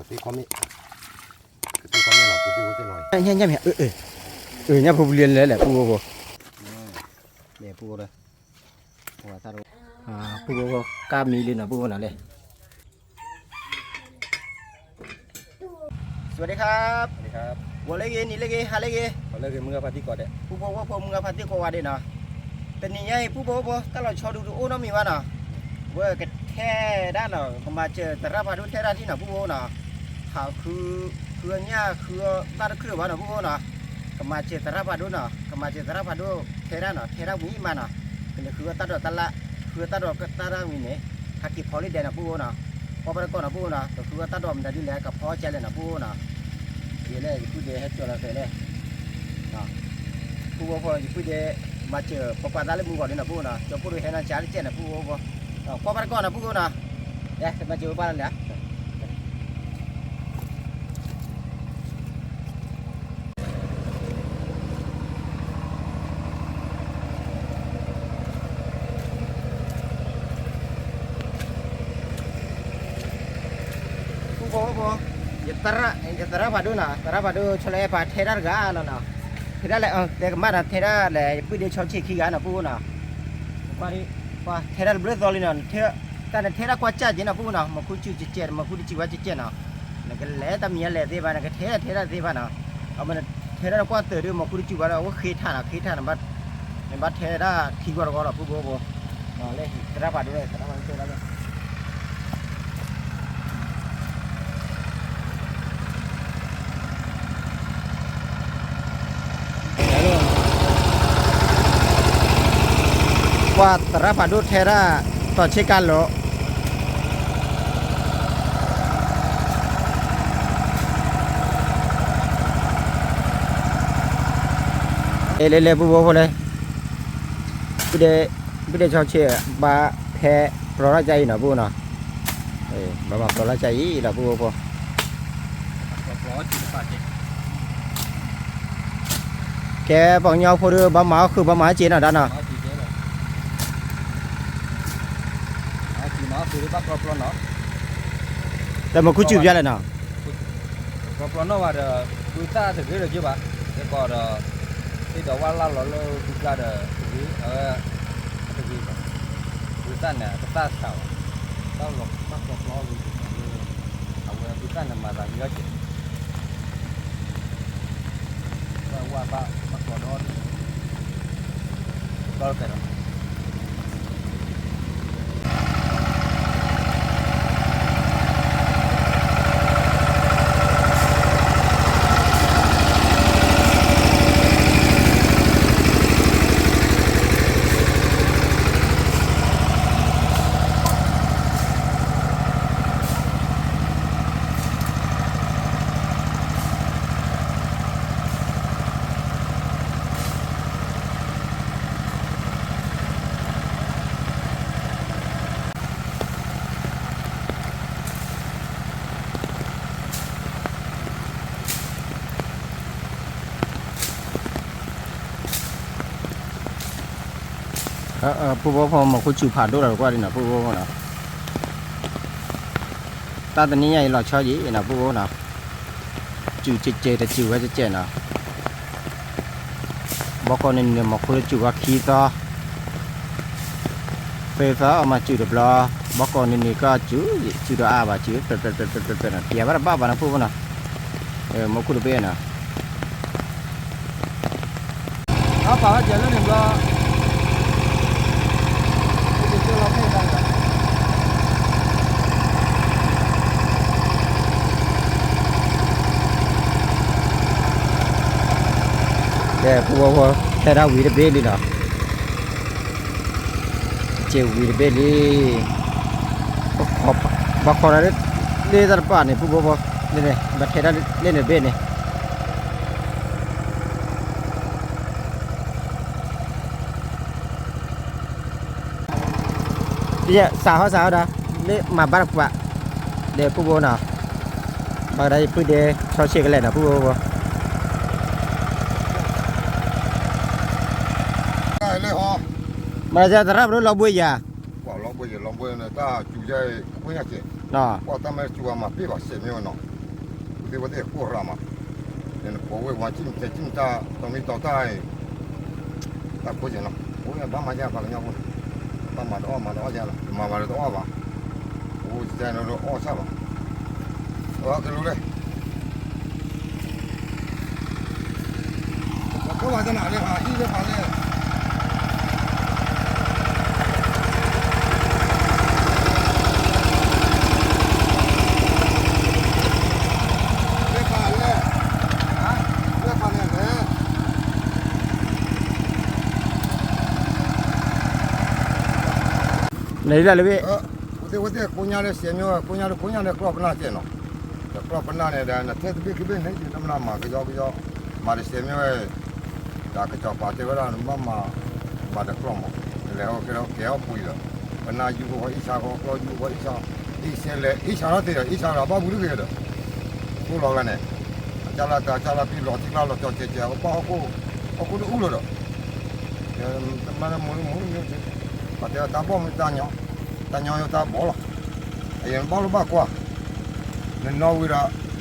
သ့ခီမ့ၢ်, ကသ့ခီမ့ၢ်လီၤ ပူဖိသ့ၣ်နီၤ, ညၣ်မ့ၢ်, အၢ ညၣ်ဖိပလံၤလဲၣ်လဲၣ် ပူဖိဖိ, ပူဖိ, ပူဖိဖိ ကါမံၤလံနီၤ ပူဖိနီၤလဲၣ်. สวัสดีครับ สวัสดีครับ ဂီၤလၢဂ့ၤ နံၤလၢဂ့ၤ ဟါလၢဂ့ၤ ဟါလၢဂ့ၤ မုၢ်ဂၤဖါတံၢ်ကိးဂၤဒဲး ပူဖိဝဲဖိ မုၢ်ဂၤဖါတံၢ်ကိးဂၤဒဲးနီၤ, တနံၤညါအံၤ ပူဖိဝဲဖိ တၢ်လီၤဆီဒုးတအိၣ်နီတမံၤဘၣ်နီၤ, ဝဲကထဲဒၣ်နီၤ ကမၤစၢၤသရၣ်ဖးဒိၣ်ထဲဒၣ်ထံၣ်နီၤ ပူဖိနီၤ, ဟးဃု, ဃုအီၣ်ညၣ် ဃုအီၣ်တၢ်တချုးဘၣ်နီၤ ပူဖိနီၤ, ကမၤစၢၤသရၣ်ဖးဒိၣ်နီၤ ကမၤစၢၤသရၣ်ဖးဒိၣ်ထဲဒၣ်နီၤ ထဲဒၣ်ဝံၤမးနီၤ, ကလဲၤဃုအီၣ်တၢ်ဒိးတၢ်လၣ်, ဃုအီၣ်တၢ်ဒိးတၢ်ဒၣ်ဝံၤန့ၣ်, ဟဲက့ၤဖီလံဒဲးနီၤ ပူဖိနီၤ, ကွၢ်ဘၣ်တကီၢ်နီၤ ပူဖိနီၤ ကဃုအီၣ်တၢ်ဒိးမနုၤဒ်လဲၣ် ကဖီအီၣ်ကဲလဲၣ်နီၤ ပူဖိနီၤ, ယဲလဲၣ် ယပုၢ်ဒဲးဟဲကၠီလီၤဖဲလဲၣ် ပူဖိဖိ ယပုၢ်ဒဲး မၤစၢၤပပှၤသးလၢမုၢ်ဂီၤလံနီၤ ပူဖိနီၤ, ကၠီဖိဒိၣ်ဟဲနီၤ ကၠါတကဲးနီၤ ပူဖိဖိ, ကွၢ်ဘၣ်တကီၢ်နီၤ ပူဖိနီၤ, ယမၤစၢၤပပှၤလၢလဲၣ် ပူဖိဖိ, ယသရၣ်ဖးဒိၣ်နီၤ သရၣ်ဖးဒိၣ် ဆီလၢအဲၣ်ပာ်ထဲတၢ်တဂၤလီၤနီၤ, ထဲဒၣ်လဲၣ် တဲကမၣ်နီၤ ထဲဒၣ်လဲၣ် ယပုၢ်ဒဲးဆီဆ့ခံဂၤနီၤ ပူဖိနီၤ, ပှၤထဲဒၣ်တဘျုးသီလံနီၤ, တၢ်နထဲဒၣ်ကွၢ်စၢ်က့နီၤ ပူဖိနီၤ, မ့ၢ်ဃူတစူၢ်ကဲးကဲး မ့ၢ်ဃူတစူၢ်ဝဲကဲးကဲးနီၤ, နကလဲၤတၢ်မံၤလဲၤသ့ဘၣ် နကထဲထဲဒၣ်သ့ဘၣ်နီၤ, အမ့ၢ်နထဲဒၣ်နကွၢ်သၢးဒုး မ့ၢ်ဃူတစူၢ်ဘၣ်ဒီး အဝဲဃ့ထါနီၤ ဃ့ထါ နဘၣ်ထဲဒၣ်ခံဂီၢ်တဂီၢ်လီၤ ပူဖိဖိ, လၢသရၣ်ဖးဒိၣ် သရၣ်ဖးဒိၣ် ပှၤသရၣ်ဖးဒိၣ်ထဲဒၣ် တီၤဆ့ကၤလိာ် အ့ လဲၤလဲၤ ပူဖိဖိလဲၣ်, ပုၢ်ဒဲးဆီဆ့ ဘၣ်ဖဲပျီထီၣ်ကါအံၤနီၤ ပူဖိနီၤ, ဘၣ်မၤပျီထီၣ်ကါအံၤလီၤ ပူဖိဖိ, ကဲ ပှၤကညီဖိဒီး ဘၣ်မၤအီၣ်ဃုာ် ဘၣ်မၤအီၣ်စ့နီၤ ဒၣ်နီၤ, တမၤဃူစူၢ်ပျါလဲၣ်နီၤ ပျီပျီနီၣ်ဘၣ်ဒီး ပုသၣ်တဂ့ၤဒီးက့ဘၣ်, ကဲကီးဒီး သ့ၣ်ဒီးဝၣ်လၢ်လီၤလၢပုကျါဒီး တဂ့ၤ, အဝဲ တဂ့ၤဘၣ်, ပုသၣ်န့ၣ် အကသၣ်ဆးဘၣ်, တၢ်လီၤတၢ်ပျီပျီဝံၤ အဝဲပုသၣ်န့ၣ် မၤသးညီကဲး ဝၣ်ဘၣ်ဘၣ်ကီးဒီး ဒီးဖဲဒီး ပူဖိဖိ မ့ၢ်ဃူစူၢ်ဖးဒိၣ်လီၤ ကွၢ်ဒ်နီၤ ပူဖိဖိနီၤ, တၢ်တနံၤညါအံၤလီၤဆီယံၤနီၤ ပူဖိနီၤ, စူၢ်ကဲးကဲး တစူၢ်ဝဲကဲးကဲးနီၤ, ဘီကီးန့ၣ်န့ၣ် မ့ၢ်ဃူတစူၢ်ဝဲခံသီ သၢသီ မၤစူၢ်တဘျီ, ဘီကီးန့ၣ်န့ၣ်ကစူၢ် စူၢ်တအါဘၣ် စူၢ် ပျဲးပျဲးပျဲးပျဲးပျဲးနီၤ, ပျဲးဝဲတဘၣ်ဘၣ်နီၤ ပူဖိနီၤ, မ့ၢ်ဃူတဘ့ၣ်နီၤ အပာ်ဝဲကဲလၢန့ၣ်ဘျီ ကဲ ပူဖိဖိ ထဲဒၣ်ဝံၤတဘ့ၣ်လံနီၤ, စ့ဝံၤတဘ့ၣ်လံ, ဘၣ်ခိးဒီး လ့တၢ်တပာ်န့ၣ် ပူဖိဖိ ဘၣ်ထဲဒၣ်လ့န့ၣ်တဘ့ၣ်န့ၣ် စးဟီစးဟီဒီး လၢမၤဘၣ်တကွၢ် ဒီးပူဖိနီၤ, ဘၣ်ကဒါယပုၢ်ဒဲး ဆီဆ့ကလဲာ်နီၤ ပူဖိဖိ, မၤသရၣ်ပဒိၣ်လီၤဘှံးယၤ, လီၤဘှံးယၤ လီၤဘှံးန့ၣ် တၢ်စူၤယဲ ကွၢ်တၢ်မ့ၢ်စူၤအမၤပ့ၢ်ဘၣ် စဲးမ့ၢ်ဝဲနီၤ ဝဲသ့ၣ်ကိၢ်ရၤမး, နပိာ်ဝဲဝၤ ကံၣ်မတၤကံၣ်မတၤ တီမံၤတီတၢ်အံၤ, တၢ်ဖိကဲနီၤ, အိၣ်ဘၣ်မၤယါပှၤကညီဖိန့ၣ်, ဘၣ်မၤတအီၣ်မၤတအီၣ်ယါလီၤ, မၤမၤလၢတအီၣ်ဘၣ်, အိၣ်ကဲနီၤ အီၣ်ဆၣ်ဘၣ်, အကလူးလဲၣ် လဲၤလၢဝဲ ဝဲသ့ၣ်ကိးညါလၢစဲးမ့ၢ်ဝဲ ကိးညါလၢကိးညါလၢကျီၢ်ပနၢ်ကဲနီၤ, တကျီၢ်ပနၢ်န့ၣ်ဒီး နထဲတဘ့ၣ်ခံဘ့ၣ်န့ၣ် ယတမနၤမၤကယီကယီ, မၤတစဲးမ့ၢ်ဝဲ တၢ်ကစီၣ်ပာ်တဲဝဲဒၣ် နဘၣ်မၤ မၤတကျီၢ်မး, လဲၤဟီၣ်ကဲထီၣ်ကဲအီၣ်ပှံၤဒီး ပနၢ်ယူၢ်ဖိအံၣ်ဆါဃီ ကျီၢ်ယူၢ်ဖိအံၣ်ဆါ, အံၣ်ဆဲလဲၣ် အံၣ်ဆါထီၣ်သ့ဒီး အံၣ်ဆါဒီးဘၣ်ဘူးတဂ့ၤဒီး သိၣ်လီၤဂၤန့ၣ်, အကၢ်လၢတၢ်ကၢ်လၢပံလီၤထံကျါလီၤကၠီၤကဲးကဲး အကဘၣ်ဟီၣ်ခိၣ်, ဟီၣ်ခိၣ်တအူလီၤဒီး, တမၤလၢမူလၢမူလၢမူ, ပှၤတဲတၢ်ဘီၣ်မ့ၢ်တၢ်ညီ, တၢ်ညီယတၢ်ဘီၣ်လီၤ, အယဘၣ်လိာ်ဘၣ်ကွၢ် နနီၣ်ဝံၤဒီး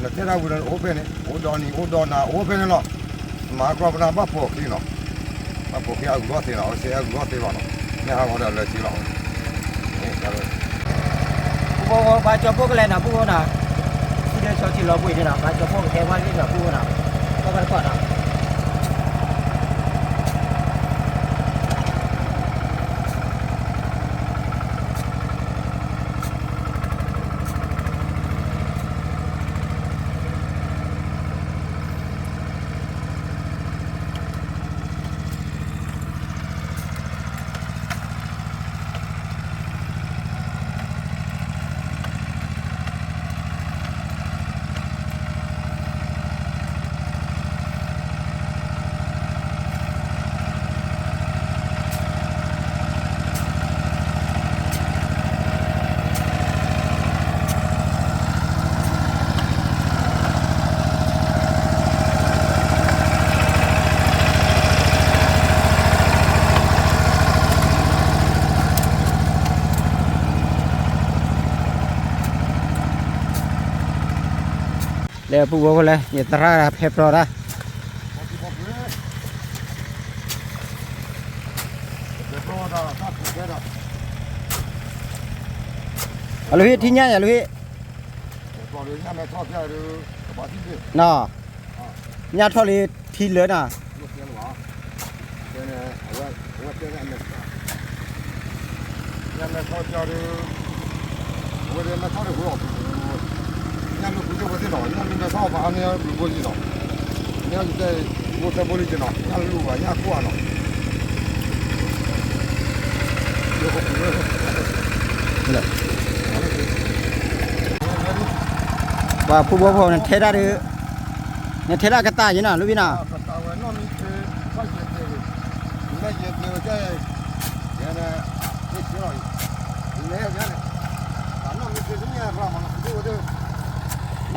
နထဲဒၣ်ဝံၤဒီး အိၣ်ဖဲန့ၣ် အိၣ်ဒီးနံၤ အိၣ်ဒီးနၤ အိၣ်ဖဲန့ၣ်လီၤ, မၤကျီၢ်ပနၢ်ဘၣ်ပိာ်ခံနီၤ, ဘၣ်ပိာ်ခံအဂုၤအီၣ်သ့နီၤ အဝဲစဲးအဂုၤအီၣ်သ့ဘၣ်နီၤ, မ့ၢ်ဟးဂီၤဒီးလၢထံလီၤ, ပူဖိ ပှၤကၠီၤဖိကလဲၤနီၤ ပူဖိနီၤ, ထံလၢဆီထံလီၤပှ့ၤန့ၣ်နီၤ ပှၤကၠီၤဖိကဟဲဝဲလံဒီးပူဖိနီၤ, ကီၢ်ဘၣ်တကီၢ်နီၤ လဲၤပူဖိလဲၣ် ယသရၣ်ဖဲဖျီတၢ်, အလၢဟ့ၣ်ထံညၣ်ယၤလၢဟ့ၣ်, ညၣ်ထီၣ်လံထံလၢနီၤ, ညၣ်လူၤဘၣ်ညၣ်ကွၢ်နီၤ, ပှၤဖုဘီဖိ နထဲဒၣ်ဒီး, နထဲဒၣ်ကသးယဲနီၤ လူဘံနီၤ,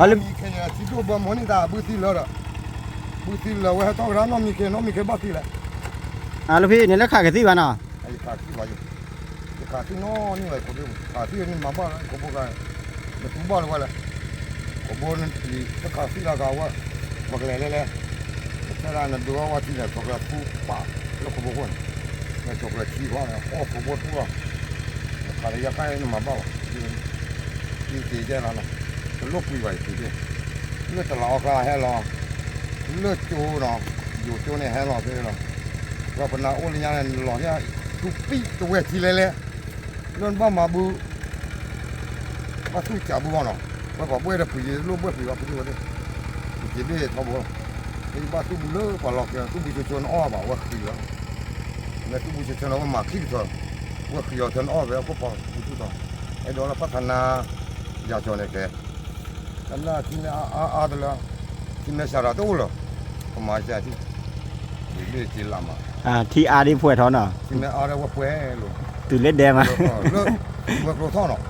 အလၢ ထံဒိၣ်ဘီမီန့ၣ်တၢ်ဘုသံလၢဒီး, ဘုသံလၢဝဲဟဲထီၣ်ကဒါနီၢ်မံခ့ နီၢ်မံခ့ဘၣ်သံလဲၣ်, အလၢဖံ နလဲၤခးကသံဘၣ်နီၤ, ယခးသံနီၢ်န့ၢ်ဝဲ ခးသံန့ၣ်မၤဘၣ်လၢခိၣ်ဘိကျါ, နတူၢ်ဘၣ်လၢဝဲလဲၣ်, ခိၣ်ဘိနတခးသံလၢကဝဲ, ပကလဲၤလဲၤလဲၤ, ပတဲဒၣ်နဒုးအီၣ်ဝဲထံလဲၣ် ပကလဲၤထူပာ်လၢခိၣ်ဘိခိၣ်န့ၣ်, မ့ၢ်ပကလဲၤထံဘၣ်န့ၣ် အီၣ်ခိၣ်ဘိတူၢ်လီၤ, တခးလၢယခါအံၤနမၤဘၣ်ဘၣ်, ယက့ၤကဲလီၤနီၤ, တလိၣ်ကွံာ်ဘၣ်ယက့ၤကဲ, လၢတလးအီၣ်ကျါဟဲလီၤ, လၢကၠိနီၤ, ယိၤကၠိန့ၣ်ဟဲလီၤသ့လီၤ, ပှၤပနၢ်အိၣ်လၢညါန့ၣ် နလီၤညါ, သူၣ်ပံၣ်တဝဲထံလဲၤလဲၤ, လၢနဘၣ်မၤဘု ဘၣ်သူၣ်ကးဘုအီၤနီၤ, ဝဲပှၤဘှဲၣ်ဒီးဖုးယလိၣ်ဘှဲၣ်ဖုးဘၣ်ဖုးသ့ၣ်ဝဲသ့ၣ်, ပက့ၤဘ့ၣ်ထီဘိလီၤ, ယဘၣ်သူၣ်ဘုလၢပှၤလီၤက့ၤ သူၣ်ဘုဆိဆိနအီၣ်ဘၣ် ဝဲဃံလီၤ, မ့ၢ်သူၣ်ဘုဆိဆိန့ၣ် ဝဲမၤခံကထၢ, ဝဲဃံအီၤထၢနအီၣ်ဝဲအခိၣ်ဖီသူၣ်ထီ, အဲၣ်ဒိးလၢပၣ်ထနါ, ယၤကၠီၤန့ၣ်ကဲ, တၢ်နၢ်ထံမ့ၢ်အါအါတလၢ, ထံမ့ၢ်စှၤဒီးတအိၣ်လၢၤ, ကမၤစှၤထံ, ယဘ့ၣ်က့ၤလၢ်မး, ထံအါဒ်ပှဲၤထီနီၤ, ထံမ့ၢ်အါဒီးဝဲပှဲၤလိာ်, တုၤလၢဒဲမး, လၢမွဲကျိထီၣ်နီၤ,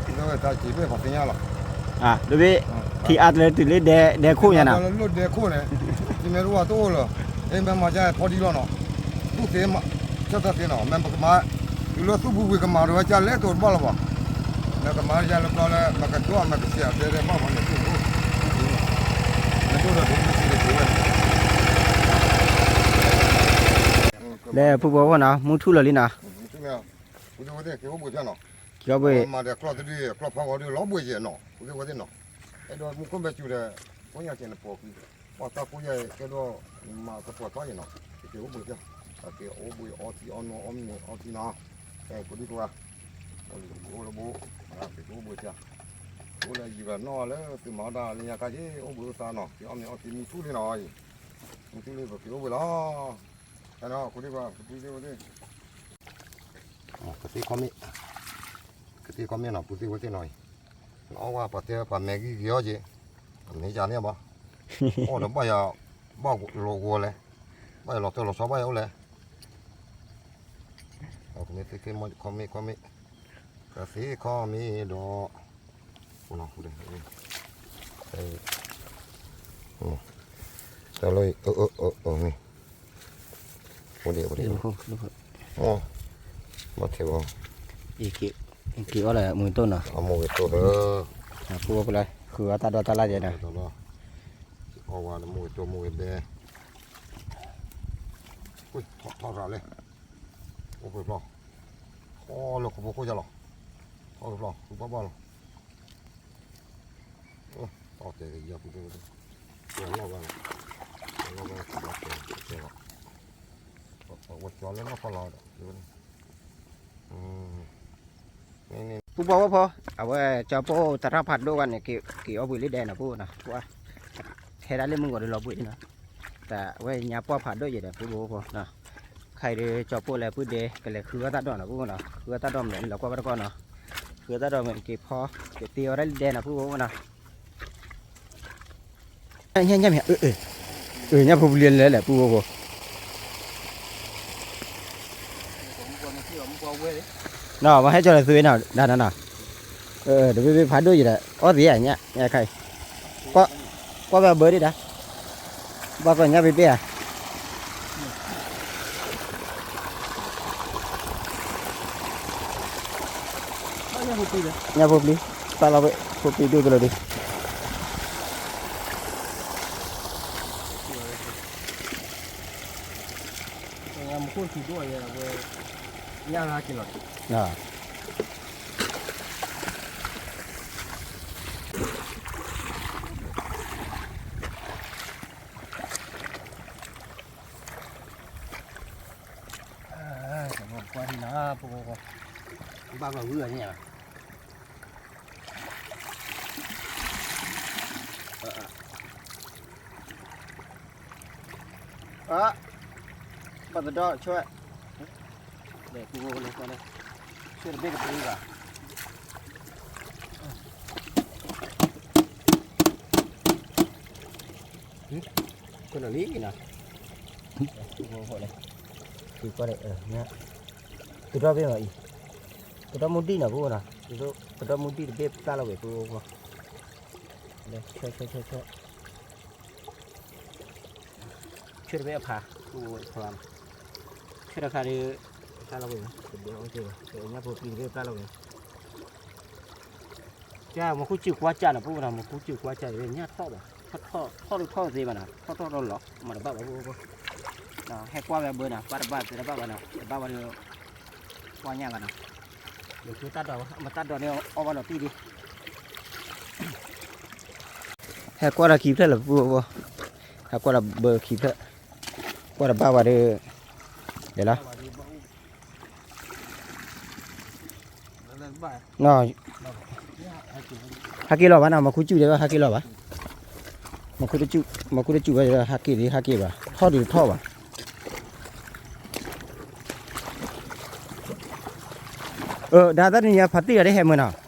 လၢဝဲတၢ်က့ၤဘ့ၣ်ပှၤသ့ၣ်ညါလီၤ, ဒ်ဘ့ၣ်, ထံအါတလၢတုၤလၢဒဲခိၣ်ညါနီၤ, လၢဒဲခိၣ်န့ၣ်, ထံမ့ၢ်တအိၣ်တအိၣ်လၢၤ, အဲၣ်မ့ၢ်မၤကဲဖီဒံလီၤနီၤ, သူၣ်သ့မး, ဆၢထၢၣ်သ့နီၤ မ့ၢ်ပကမၤ, တုၤလၢသူၣ်ဘုဝံၤကမၤဒီးဝဲကလဲၤတိၤတဘၣ်လီၤဘၣ်, မ့ၢ်ကမၤယါလၢဘျီလၢ မ့ၢ်ကဒိၣ်မ့ၢ်ကစဲးအတဲတဲဘၣ်မၤန့ၣ်သူၣ်ဘိ, လဲၤဖုဘိဖိနီၤ မုၢ်ထူၣ်လီၤလံနီၤ, က့ၤအိၣ်ဘှံးဖျၢၣ်နီၤ, က့ၤအိၣ်ဘှံး, မၤဒီးကျီၢ်တဒု ကျီၢ်ဖးဂီၤဒု လီၤဘှံးယဲနီၤ, ဖုဘိဖိသ့ၣ်နီၤ, အဲၣ်ဒိးမူခိၣ်ဘဲစူၤဒီး ကိးညါကဲနပိာ်ကွံာ် ပှၤသးကိးယဲကဲဒိၣ် မၤကပီၤသီယဲနီၤ, က့ၤအိၣ်ဘှံးဖျၢၣ်, က့ၤအိၣ်ဘှံးအီထံအီနိအီမ့ၤအီထံနီၤ, ကိးဒံကိးဂၤ, အိၣ်လၢဘိ, က့ၤအိၣ်ဘှံးဖျၢၣ်, အိၣ်လၢယံၤဘၣ်နီၣ်လၢသုးမၤအီၣ်တၢ်လၢညါခါက့ၤ အိၣ်ဘှံးအိၣ်သါနီၤ, မုၢ်ထူၣ်လံပက့ၤအိၣ်ဘှံးလီၤ, ကိးဒံကိးဂၤ, ကသ့ၣ်ခီမ့ၣ်, ကသ့ၣ်ခီမ့ၣ်နီၤ ပူၤသ့ၣ်ဝဲသ့ၣ်နီၤအံၤ, အီၣ်ဝဲပှၤတဲပှၤမဲာ်ဂံၢ်ဂ့ၤအီၤက့ၤ, ပမ့ၢ်ယၤန့ၣ်ဘၣ်, အီၣ်ဒီးဘၣ်ယၤ, ဘၣ်လီၤဂီၤလဲၣ်, ဘၣ်ယၤလီၤတၢၢ်လီၤဆီဘၣ်ယၤအိၣ်လဲၣ်, ကသ့ၣ်ခီမ့ၣ်, ကသ့ၣ်ခီမ့ၣ်ဒီး, တၢ်လီၢ်အံၤ, အိၣ်ဒံး, အိၣ်ဒံး, ဘၣ်ထဲဘၣ်, က့ၤအီၣ်လၢမုၢ်တိၢ်နီၤ, အမိၢ်ဝဲတိၢ်ဒီး, ဃုအီၣ်တၢ်ဒိၣ်တၢ်လၢ်ယဲနီၤ, အီၣ်ဝဲလၢမိၢ်ဝဲတိၢ်မိၢ်ဝဲဘဲ, ထီၣ်ထီၣ်ထီၣ်လဲၣ်, အိၣ်ဖျီ, ထီၣ်လၢခိၣ်ဖိခိၣ်ယါလီၤ, ထီၣ်ဖျီ ဃုဘၣ်ဘၣ်လီၤ, ထီၣ်တဲကယၤပူၤတဲဝဲ, လီၢ်ဘၣ်လီၤ, လီၢ်ဘၣ်လီၤ, တဲလီၤ, ဝဲကၠီလၢနီၢ်ဖီလီၤဒီး, ပူၤဘၣ်ဝဲဖီ, အဝဲကၠီပိၢ်တၢ်ထီၣ်ဖးဒိၣ်ဝဲန့ၣ် က့ၤအီၣ်ဘှံးလံဒဲးနီၤပူၤနီၤ, ထဲဒၣ်လၢမုၢ်ဂီၤဒီးလီၤဘှံးနီၤ, တၢ်ဝဲညါပှၢ်ဖးဒိၣ်ယဲဒီးပူၤဘၣ်ဝဲဖီနီၤ, ခဲအံၤဒီးကၠီပိၢ်လဲၤပုၢ်ဒဲး ကလဲၤဃုအီၣ်တၢ်ဒိၣ်နီၤပူၤနီၤ, ဃုအီၣ်တၢ်ဒိၣ်မနုၤလီၤကွၢ်ဘၣ်တကီၢ်နီၤ, ဃုအီၣ်တၢ်ဒိၣ်မနုၤက့ၤဖီ, က့ၤတ့အီၣ်ဒၣ်လံဒဲးနီၤပူၤဘၣ်ဝဲနီၤ ညါညါမ့ၢ်, ညၣ်ဖိပျံၤလဲၣ်လဲၣ် ပူဖိဖိ, နီၤ မၤဟဲကၠီလၢသုဝဲနီၤ ဒၣ်နီၤနီၤ, တဘ့ၣ်ဘ့ၣ်ဖးဒိၣ်ယံၤဒီး အီၣ်သ့ဧါ ညၣ်ခါအံၤ, ကွၢ်ဘၣ်ဘၢဒံးဒၣ်, ဘၣ်ကွၢ်ညၣ်ဘ့ၣ်ဘ့ၣ်ဧါ ညၣ်ဖိပျံၤ, ပာ်လီၤဝဲ, ဖိပျံၤဒိၣ်ကလီၤဒံး. မူခိၣ်စူၤဒိၣ်ယဲ, ညၣ်ဟဲက့ၤလီၤ. ကွၢ်ဒံးနီၤ, ပက, ဘၣ်ဘၣ်ဝံၤအီၤန့ၣ်ဧါ. အ, ဘၣ်သဒီၣ်ဆွဲ, လဲၤပူၤလဲၤကွၢ်လဲၣ်, ဆွဲတဘ့ၣ်တပူၤဘၣ်. ဆွဲလီၤလံနီၤ, ပူၤကွၢ်လဲၣ်, သဒီၣ်ဘ့ၣ်မးအံၤ, သဒီၣ်မူဒံၣ်နီၤ ပူၤနီၤ, သဒီၣ်မူဒံၣ်တဘ့ၣ်ပျၢ်လီၤဝဲပူၤ, လဲၤဆွဲဆွဲဆွဲဆွဲ ဆွဲတဘ့ၣ်အဖး, ဆွဲတခါဒီး, ပျၢ်လီၤဝဲ, ညၣ်ဖိပျံၤတဘ့ၣ်ပျၢ်လီၤဝဲ, ကမူခိၣ်စူၤကွၢ်စၢ်နီၤ ပူၤနီၤ, မူခိၣ်စူၤကွၢ်စၢ် ညၣ်ထီၣ်ဘၣ်, ထီၣ်ထီၣ်ထီၣ်သ့ဘၣ်နီၤ, ထီၣ်ထီၣ်ထီၣ်လီၤ မၤတဘၣ်ဘၣ်ပူၤ, ဟဲကွၢ်ဝဲဘၢနီၤ, ပၢ်တဘၣ်သဲတဘၣ်ဘၣ်နီၤ, တဘၣ်ဘၣ်ဒီး ကွၢ်ညၣ်ဘၣ်နီၤ, ယဃုတၢ်ဒိၣ်, မတၢ်ဒိၣ်န့ၣ် အီၣ်ဘၣ်လီၤတံၢ်ဒံး. ဟဲကွၢ်ဒီးခံဖျၢၣ်လၢပူၤဖိ, ဟဲကွၢ်ဒီးဘၢခံဖျၢၣ်, ကွၢ်တဘၣ်ဘၣ်ဒီး, လဲၤလီၤ. ဟဲက့ၤလီၤဘၣ်နီၤ, မၤခူစူၣ်ဒံးဘၣ် ဟဲက့ၤလီၤဘၣ်, မၤခူတစူၣ်ဘၣ် ဟဲက့ၤဒံး ဟဲက့ၤဘၣ် ထီၣ်ဒံးတထီၣ်ဘၣ်. အ, ဒၣ်တၢ်တနံၤညါဖးတံၢ်ဂၤဒ်ဟဲမုာ်နီၤ,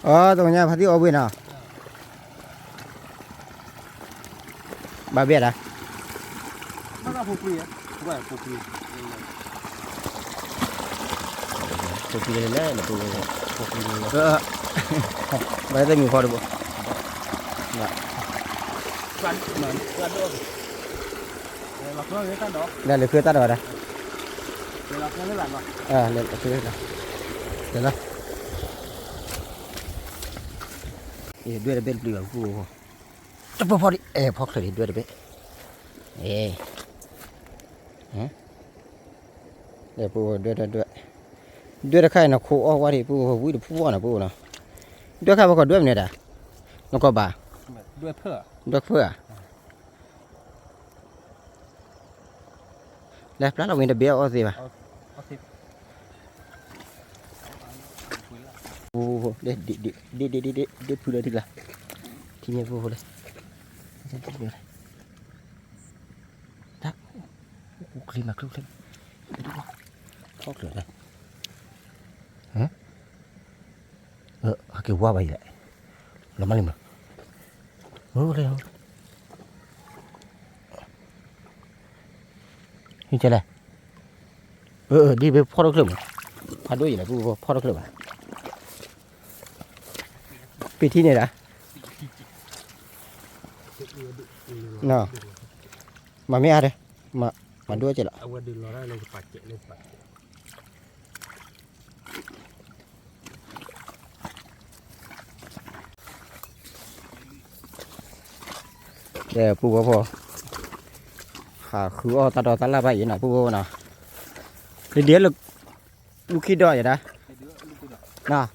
အ, တနံၤညါဖးတံၢ်အီၣ်ဘှံးနီၤ. ဘၣ်ဘဲဒၣ်, ပူၤကွံာ်လဲၣ်လဲၣ်, ပူၤကွံာ်လဲၣ်, ဘၣ်တမံၤဖီတဘိ, လဲၤလၢခၢၣ်တၢ်ဒီးဝဲဒၣ်, လဲၤလီၤ, လဲၤလီၤ, လဲၤလီၤ, လဲၤလီၤ, လဲၤလီၤ, ယဒွဲၣ်တဘ့ၣ်တပျံၤဘၣ်ပူၤဖိ. တပဖီဒံး အဲ ဖီချၢးဒံး ဒွဲၣ်တဘ့ၣ်, အဲ ဒွဲၣ် ဒွဲၣ် ဒွဲၣ် ဒွဲၣ်တခါအံၤ နခိးအီၣ်ဝါဒံး ပူဖိ ဝံတဖုအီၣ်နီၤ ပူဖိနီၤ, ဒွဲၣ်ခါ ပကီၢ်ဒွဲၣ်မနုၤဒၣ်, နကီၢ်ဘၣ်, ဒွဲၣ်ဖၢၣ်ဧါ, လဲၤပျၢ်လီၤဝံၤတဘ့ၣ်အီၣ်သ့ဘၣ်, ပူဖိ ဒ့ၣ် ဒ့ၣ် ဒ့ၣ် ဒ့ၣ် ဒ့ၣ်ဖုလၢထံကျါ, ထံမ့ၢ်ပူဖိလၢ တၢ် အိၣ်ချ့မၤချ့ချ့, ဖီချၢးလၢ ဟဲက့ၤဝါဘၣ်ယံၤလဲၣ်, လီၤမးလံမး, အိၣ်လၢ ဟံးကဲလဲၣ်, အၢ ဒ်ဖဲဖီထီၣ်ချၢးမး, ဖးဒိၣ်ယံၤလဲၣ် ပူဖိ ဖီထီၣ်ချၢးဘၣ်, ပ့ၤထံန့ၣ်ဒၣ် မၤမ့ၢ်အါဒီး မၤဒိၣ်ကဲလီၤ, ကဲ ပူဖိဖိ, ဟးဃုအီၣ်တၢ်ဒီတၢ်လၢ်ဘၣ်အံၤနီၤ ပူဖိနီၤ, ဒ်ဒ် လူၢ်ခံဒီးယဲဒၣ်,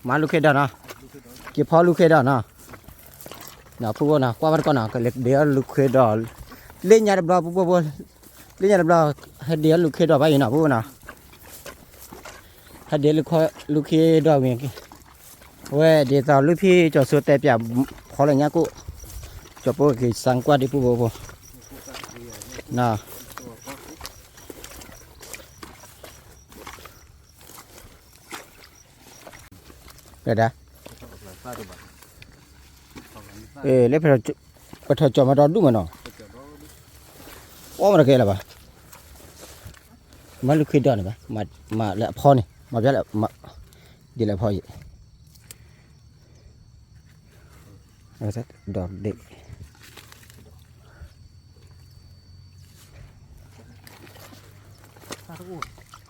မၤလူၢ်ခ့ဒီးနီၤ, က့ၤဖီလူၢ်ခ့ဒီးနီၤ, ပူဖိနီၤ ကွၢ်ဘၣ်တကီၢ်နီၤ ကလဲၤဒ်အီၣ်လူၢ်ခ့ဒီး, လၢညါတဘျီ ပူဖိဖိ, လၢညါတဘျီ ဟဲဒ်အီၣ်လူၢ်ခ့ဒီးဘၣ်အံၤနီၤ ပူဖိနီၤ, ဟဲဒ်အီၣ်လူၢ်ခ့ဒီးဝံၤ, အဝဲဒ်သိးလူၢ်ဖံကၠီၤစိတဲပၠး ဖီလၢညါကိၣ်, ကၠီၤပိၢ်က့ၤစၢကွၢ်ဒ်ပူဖိဖိ, နီၤ ဒၣ်, လၢ ပထီၣ်ကၠီၤမၤဒီဒူၣ်မးနီၤ, အီၣ်မးတကဲလၢၤဘၣ်, မၤလူၢ်ခ့ဒီးန့ၣ်ဘၣ်, မၤလၢအဖီန့ၣ် မၤဘၣ်လၢ, ဒ်လၢအဖီယံၤ, ဒီးဒ့ၣ်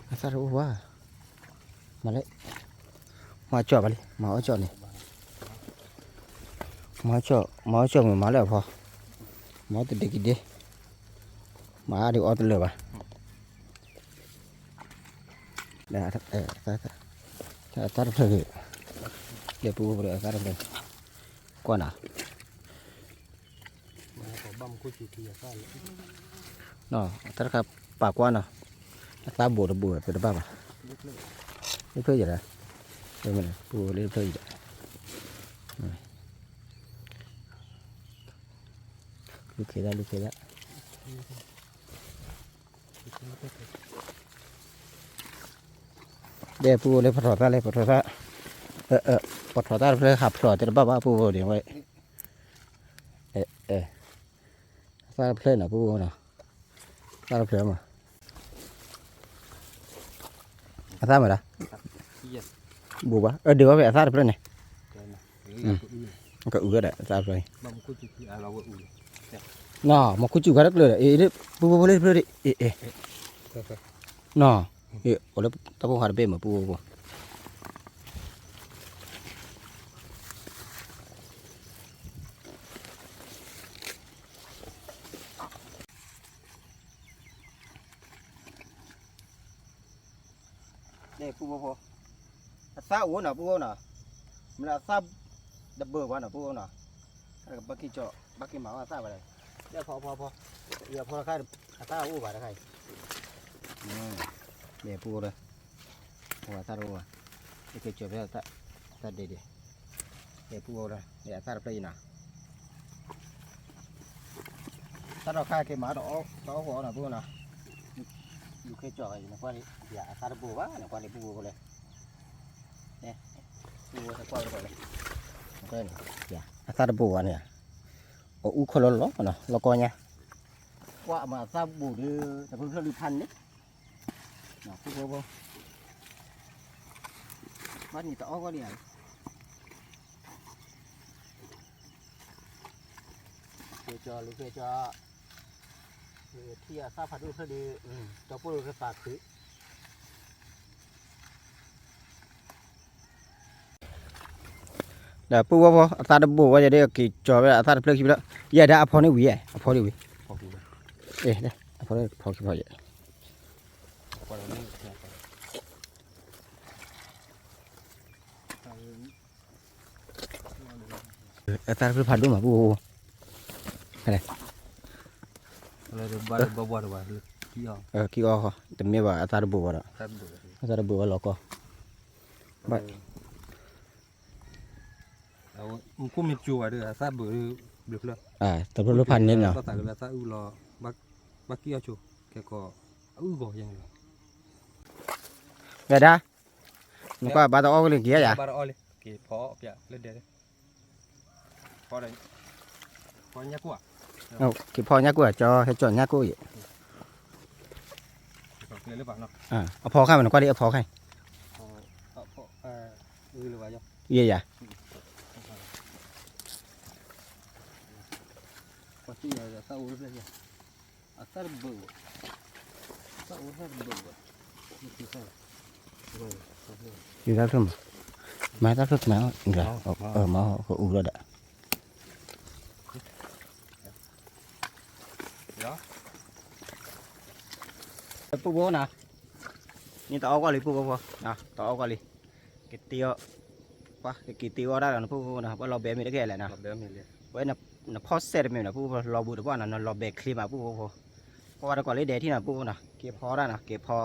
အသၣ်တအိၣ်ဘၣ်, မၤလၢ, မၤကၠီၣ်ဘၣ်လံ မၤအီၣ်ကၠီၣ်န့ၣ်, မၤအီၣ်ကၠီၣ် မၤအီၣ်ကၠီၣ်မ့ၢ်မၤလၢအဖီ, မၤအီၣ်တဒ့က့ၤဒ့, မၤအါဒံးအီၣ်တလၢာ်ဘၣ်, အသၣ်တဖျၢၣ်ဂ့ၤ, လဲၤပူဖိဒီးအသၣ်တဖျၢၣ်, ကွၢ်နၤ တၢ်တခါပာ်ကွၢ်နီၤ, အသၣ်ဘိးတဘိးဝဲ ပတဘၣ်ဘၣ်, လၢဖျၢၣ်ယဲဒၣ်, ပူဖိလၢဖျၢၣ်ယဲဒၣ်, လူၢ်ခ့ဒၣ် လူၢ်ခ့ဒၣ်, ဒဲပူဖိလၢပထီၣ်သၣ်လၢ ပထီၣ်သၣ်, ပထီၣ်သၣ်တဖျၢၣ်ဟးဖျိးတဲတဘၣ်ဘၣ်ပူဖိန့ၣ်ဝဲ, အသၣ်တဖျၢၣ်နီၤ ပူဖိနီၤ, သၣ်တဖျၢၣ်မး, အသၣ်မးဒၣ်, ဘူးဘၣ် အဒုးဘၣ်ဖဲအသၣ်တဖျၢၣ်န့ၣ်, ကအုးဝဲဒၣ်အသၣ်တဖျၢၣ်န့ၣ်, နီၤ မ့ၢ်ခူစူၣ်ခါတကျၢၤဒီး အ့ၣ် ပူဖိဖိလၢတဖျၢၣ်ဒံး အ့ၣ် အ့ၣ်, နီၤ, အိၣ်လၢတၢ်ဖိဃာ်တဘ့ၣ်မး ပူဖိဖိ န့ၣ် ပူဖိဖိ, အသၣ်အိၣ်နီၤ ပူဖိနီၤ, မ့ၢ်လၢအသၣ်တဘၢၣ်ဘၣ်နီၤ ပူဖိနီၤ, ဘၣ်က့ၤကၠီၣ် ဘၣ်က့ၤမၤအီၣ်အသၣ်ဘၣ်ဒီး, လၢအဖီဖီဖီ, ယဖီတခါ အသၣ်အိၣ်ဘၣ်တခါအံၤ, န့ၣ်ပူဖိလၢ အသၣ်တအိၣ်ဘၣ်, ယက့ၤကၠီၣ်ဖဲအသၣ်ဒ့ဒ့, န့ၣ်ပူဖိလၢ အသၣ်တဖျၢၣ်အံၤနီၤ တၢ်ဒီးခါက့ၤမၤတအီၣ်ဂီၤနီၤ ပူဖိနီၤ, လူၢ်ခ့ကၠီၣ်ဂၤအံၤ နကွၢ်လံ အသၣ်တဘိၣ်ဘၣ် နကွၢ်လံ ပူဖိဖိလၢ, ပူဖိတကွၢ်ဝဲတကွၢ်လၢ, အသၣ်တဘိၣ်ဘၣ်န့ၣ်, အအူခီၣ်လီၤလီၤနီၤ လီၤကီညါ, ကွၢ်မၤအသၣ်ဘိၣ်ဒီး တဖျၢၣ်ဖျၢၣ်ဒုးဖးန့ၣ်, ပူဖိဖိ, ဘၣ်န့ၣ်တအီၣ်ဂီၤဒံးဧါ ကဲကၠီ လူၤကဲကၠီ, ထံၣ်အသၣ်ဖးဒိၣ်ဖျၢၣ်ဒီး, ကၠီပိၢ်ကသးခုး, ဒီးပုၢ်ဝဲၢ်ဖိ အသၣ်တဘိဝဲယဲဒၣ်က့ၤကၠီၤဝဲဒၣ်အသၣ်တဖျၢၣ်ခံဖျၢၣ်, ယဲဒၣ်အဖီန့ၣ်ဝံၤယဲ, အဖီန့ၣ်ဝံၤ, အဖီန့ၣ်ဖီခံဖီယဲ, အသၣ်တဖျၢၣ်ဖးဒိၣ်မးပုၢ်ဝဲၢ်ဖိ, ခံအီၤ, တမ့ၢ်ဘၣ်အသၣ်တဘိဝဲဒီး, အသၣ်တဘိဝဲလီၤကီ, ဘၣ် မူခိၣ်မ့ၢ်ကၠိဘၣ်ဒီး အသၣ်ဘၢၣ်ဒီး ဘျုးဖျၢၣ်, တဖျၢၣ်ဖးန့ၣ်နီၤ, ဘၣ်သးလၢအသၣ်အုၣ်လီၤ, ဘၣ်ကံၣ်အီၣ်ဆိ, ခဲကီး, အုၣ်ဂီၤယဲန့ၣ်လီၤ, ဝဲဒၣ်, နကွၢ်ဘၣ်တအီၣ်ဝဲလံက့ၤယၤ, ဘၣ်တအီၣ်လံ, က့ၤဖီအီၣ်ပျးလၢဒဲ, က့ၤဖီညၣ်ကိၣ်ဧါ, ကၠီဟဲကၠီညၣ်ကိၣ်ယဲ, အဖီခါမးနကွၢ်လံအဖီခါ, ယဲယၤ ယူၤတၢ်ဖျၢၣ်မး, မၤတၢ်ဖျၢၣ်မး, မၤကအူလီၤဒီး, ပုၢ်ဖိနီၤ, န့ၣ်တအီၣ်ကွၢ်လံပုၢ်ဖိဖိ, တအီၣ်ကွၢ်လံ, ကတ့အီၣ်, က့ၤတ့အီၣ်ဒၣ်ဒီးနပုၢ်ဖိနီၤ, ပှၤလီၤဘဲမ့ၢ်တကဲလဲၣ်နီၤ, ဝဲနဖီၣ်စဲးတမ့ၢ်နီၤ ပုၢ်ဖိ လီၤဘူးတပှၢ်နီၤ နလီၤဘဲချ့မးပုၢ်ဖိဖိ, ကွၢ်ဝဲတကိးလၢဒဲးထံၣ်နီၤပုၢ်ဖိနီၤ, က့ၤဖီဒၣ်နီၤ က့ၤဖီ,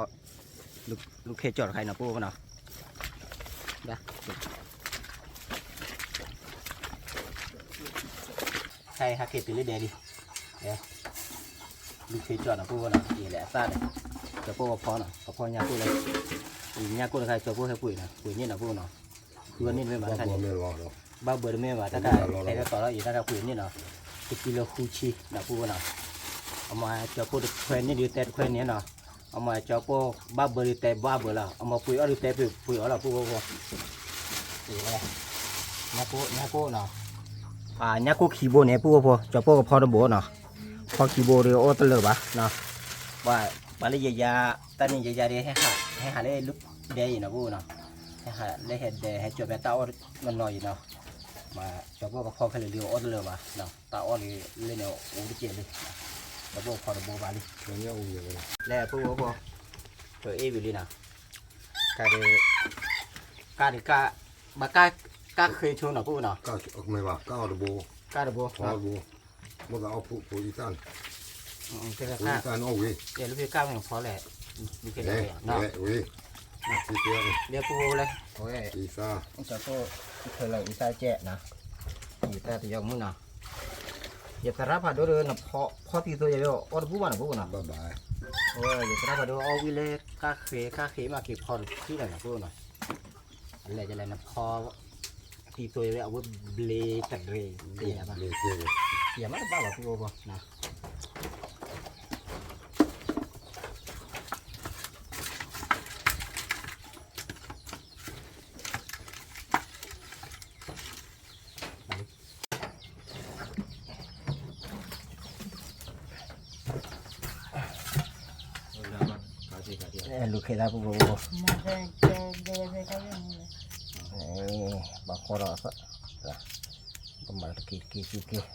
လူၤခဲကၠီၣ်တခါအံၤနီၤပုၢ်ဖိနီၤ, ဟဲဟးက့ၤတုၤလၢဒဲးလံ, လူၤခဲကၠီၣ်နီၤပုၢ်ဖိနီၤ က့ၤလဲၤအသၣ်န့ၣ်, ကၠီၤပိၢ်ကဖီနီၤ ကဖီညၣ်ကိၣ်လၢ, ညၣ်ကိၣ်တခါ ကၠီၤပိၢ်ဟဲပှ့ၤနီၤ ပှ့ၤန့ၢ်နီၤပုၢ်ဖိနီၤ, ဃုအီၣ်န့ၢ်တမ့ၢ်ဘၣ်တခါန့ၣ်, ဘၣ်ဘၢတမ့ၢ်ဘၣ် တၢ်ခါ, ဟဲကတီၤလီၤအံၤ တၢ်ခါပှ့ၤန့ၢ်နီၤ, တကံလိာ်ဃုဆံနီၤပုၢ်ဖိနီၤ, အမၤကၠီၤပိၢ်တခွဲန့ၢ်ဒုးတဲတခွဲန့ၢ်နီၤ, အမၤကၠီၤပိၢ်ဘၣ်ဘၢဒုးတဲဘၣ်ဘၢလီၤ အမၤပှ့ၤအီၣ်ဒုးတဲပှ့ၤအီၣ်လီၤပုၢ်ဖိဖိ, ညၣ်ကိၣ်, ညၣ်ကိၣ်နီၤ, ညၣ်ကိၣ်ခံဘိန့ၣ်ပုၢ်ဖိဖိ ကၠီၤပိၢ်ကဖီတဘိနီၤ, ဖီခံဘိဒီးအိၣ်တလၢာ်ဘၣ်, ပှၤလၢယယၤ, တၢ်န့ၣ်ယယၤဒီး, ဟဲဟးလၢဒဲအံၤနီၤပုၢ်နီၤ, ဟဲဟးလၢဟဲဒဲး ဟဲကၠီၤဖဲတၢ်အီၣ်နီၢ်နီၢ်အံၤနီၤ, မၤကၠီၤပိၢ်ကဖီခဲလၢာ်လံအိၣ်တလၢာ်ဘၣ်, တၢ်အီၣ်လံလၢန့ၣ်အိၣ်တကဲးလံ, ကၠီၤပိၢ်ကဖီတဘိဘၣ်လံ, လဲၤပုၢ်ဖိဖိ, ပအ့ၣ်ဝံၤလံနီၤ, ကါဒုး, ကါဒုးကါ, ဘၣ်ကါ, ကါဃ့ဆိနီၤပုၢ်ဖိနီၤ, ကါတဘိ, ကါတဘိ, မ့ၢ်ကအီၣ်ဖိအံသၣ်န့ၣ်, အံသၣ်န့ၣ်အီၣ်ဝံၤ, လၢဖံကါမ့ၢ်ဖီလဲၣ်, လၢဖံကါ, လၢပုၢ်ဖိလဲၣ်, အံသၣ်, ကၠီၤပိၢ်အံသၣ်ကဲနီၤ, အံသၣ်တယီမုၢ်နီၤ, ယသရၣ်ဖးဒိၣ်ဒီးနဖီသံသိယၤအီၣ်တဘူၣ်ဘၣ်နီၤပုၢ်ဖိနီၤ, ယသရၣ်ဖးဒိၣ်အီၣ်ဝံၤလၢကါဃ့ ကါဃ့မးက့ၤဖီတထံၣ်လီၤနီၤပုၢ်ဖိနီၤ, လဲၤကလဲၤနဖီ, သံသိယၤအဝဲဘျ့တရံး, ယၤမ့ၢ်တဘၣ်ဘၣ်ပုၢ်ဖိဖိနီၤ လူၤခဲလၢာ် ပုၢ်ဖိဖိ, ပှၤဃီဒီး, ပမၤတက့ၢ်တက့ၢ်က့ၢ်က့ၢ်,